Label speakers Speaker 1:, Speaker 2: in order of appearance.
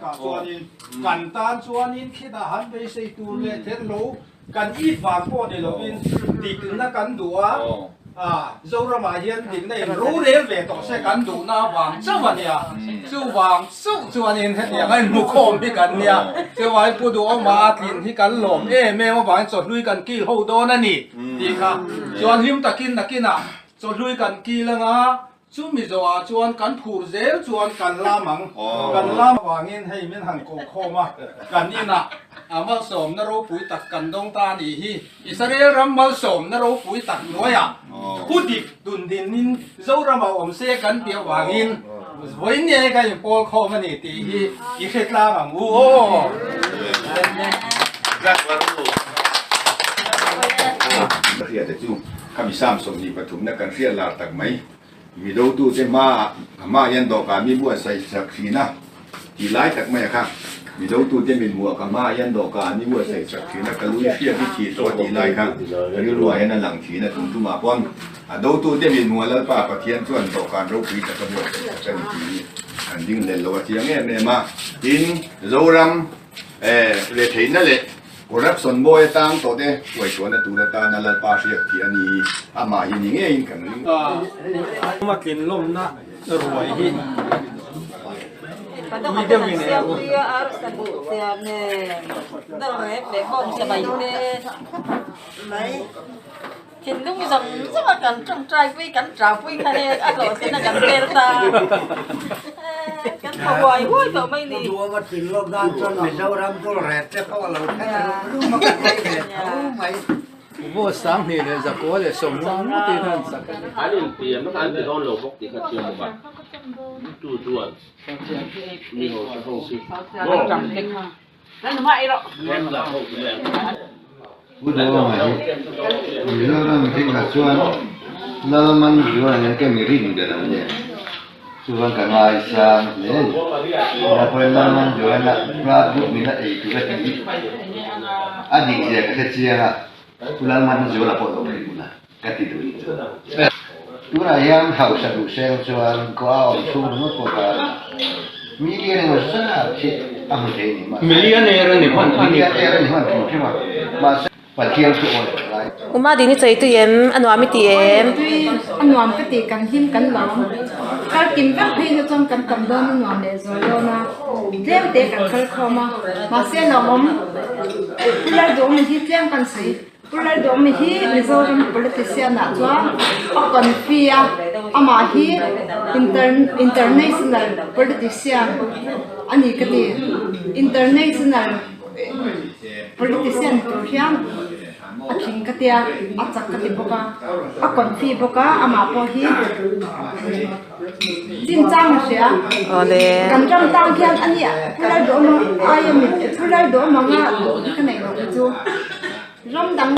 Speaker 1: takah chuanin kan tan chuanin khitah han beisei tur leh therhlo kan it vang pawh ni lovin dikna kan duh a, Zoramah hian dikna in rorel ve tawh se kan duhna vang chauh a nia. Chuvang chauh chuanin hetiang a inhmukhawm hi kan nia. Chuvangin Pu Duhawma a tlin hi kan lawm em em avangin chawhlui kan kil ho dawn a ni tih kha. Chuan hlim takin nakinah chawhlui kan kil anga chumi zawhah chuan kan phur zel chuan kan lam ang. Kan lam avangin hei min han kokhawm a, kan inah a malsawmna ropui tak kan dawng ta a nih hi. Israel ram malsawmna ropui tak hnuaiah thu dik dundinin Zorama awm se kan tih avangin vawiin nge ka inpawl khawm a ni tih hi i hre tlang ang u aw.
Speaker 2: Ka hriat chu khami Sam 23na kan hriat lar tak mai. Mi dotute hmaah a hmaah hian dawhkan mi buatsaih sak thin a, tih lai tak mai a kha. Mi dotute min hmuah ka hmaah hian dawhkan mi buatsaih sak thin a, ka lui hriat hi thih tawh tih lai kha rilruah hian a lang thin a, tum tumah pawn a dotute min hmuah Lalpa Pathian chuan dawhkan ropui tak a buatsaih sak a ni tih hi an ding hlel lo a chiang em em a. Tin, Zoram retheihna leh Corruption mawi atang tawh te huaituahna tur atana Lalpa hriat thih a ni. Amah hi ni ngeiin kan ring.
Speaker 1: A tlin lawmna ruai hi tui deuhin e u.
Speaker 3: Thinlung zawng zawng a kan tawngtai pui kan tau pui kha he a hlawhtlin a kan vel ta kan thaw huai huai tawh mai ni.
Speaker 4: Pu Duama thinlawm nan chuan Mizoram chu ret te pawh a lo thleng rum rum a kan nei ve tho mai.
Speaker 1: Vaw 20 leh 9 leh 50 ngawt in an sak a ni.
Speaker 5: An inpiam a, an ti dawn lo bawk tih kha chiang bawk a. Tu chuan mi hausa ho khi
Speaker 6: Pu Duhawma hi Mizoram zingah chuan Lalman Zuala hian ka mi rin ber ang nia. Chuan ka ngaisang hle a ni. Tunah pawhin Lalman Zuala Brad Book min a ei tur a tih hi a dik zia ka hre chiang a, Pu Lalman Zuala pawh lo rin bula ka ti duh ni chu. Tunah hian hausa duh seng chuan khua a awm chhung ringawt pawh kha million emaw zat hi a hmu thei a ni mahse
Speaker 1: Millionaire a ni hman a ni.
Speaker 6: Millionaire a ni hman thung thung a mahse Pathian chu awi lo lai.
Speaker 7: Uma dini chei tui em? A nuam i ti em?
Speaker 8: Tui a nuam ka ti kan hlim kan lawm. Kal kim vek phei na chuan kan tam dawn a nuam leh zual dawn a, tlem te kan kal khawm a, mahse lawmawm pular duhawm hi tlem kan sawi. Pu Lalduhawmi hi Mizoram politician ah chuan a confi a, amah hi international politician a ni ka ti. International politician tur hian a tling ka tia, a chak ka ti bawk a, a confi bawk a, amah pawh hi chinchang a hria. Kan ram tang hian a nia Pu Lalduhawma aia Pu Lalduhawma anga duh hi ka nei lo hi chu. Ram dang